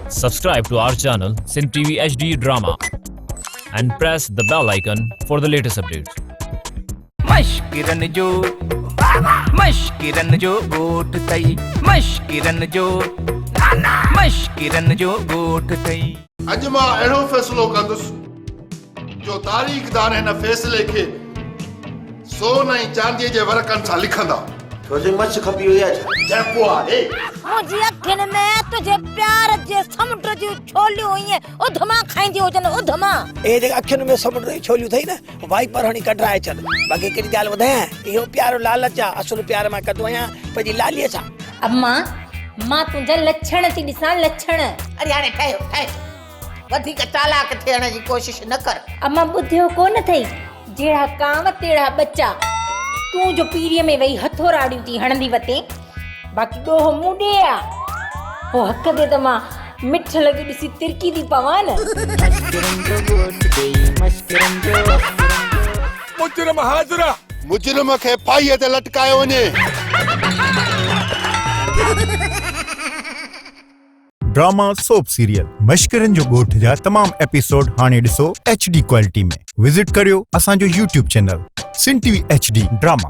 Subscribe to our channel Sindh TV HD Drama and press the bell icon for the latest updates. مشڪرن جو مشڪرن جو ڳوٺ ٿئي مشڪرن جو مشڪرن جو ڳوٺ ٿئي. اڄ مان اهڙو فيصلو ڪندس جو تاريخدان هن فيصلي کي سون ۽ چانديء جي ورقن سان لکندا. ڇو مڇ کپي وئي آهي ڇا؟ جئپو آهي. منهنجي اکين ۾ تنهنجي پيار جي سمنڊ جون ڇوليون ائين اڌما کائينديون هجن اڌما. اهي جيڪي اکين ۾ سمنڊ جون ڇوليون اٿئي نه، وائپر هڻي ڪڍرائي ڇڏ. باقي هڪڙي ڳالهه ٻڌايانء، اهو پيار لالچ آ، اصل پيار مان ڪندو آهيان پنهنجي لاليء سان. اما، مان تنهنجا لڇڻ ٿي ڏسان لڇڻ. اڙي هاڻي ٺهيو ٺهيو. وڌيڪ چالاڪ ٿيڻ جي ڪوشش نه ڪر. امان ٻڌيو ڪونه اٿئي، جهڙا ڪانء تهڙا ٻچا. تون جو پيريء ۾ ويهي هٿوراڙيون ٿي هڻندي وتين، باقي ڏوهه مون ڏي آ. پوء حق تي ته مان مٺ لڳي ڏسي ترڪي ٿي پوان نه. مجرم حاضر آ. مجرم کي ڦاهيء تي لٽڪايو وڃي. ڊراما سوپ سيريل مشڪرن جو ڳوٺ جا تمام ايپيسوڊ هاڻي ڏسو ايڇ ڊي ڪوالٽي ۾ وزٽ ڪريو اسان جو YouTube channel Sindh T V H D drama.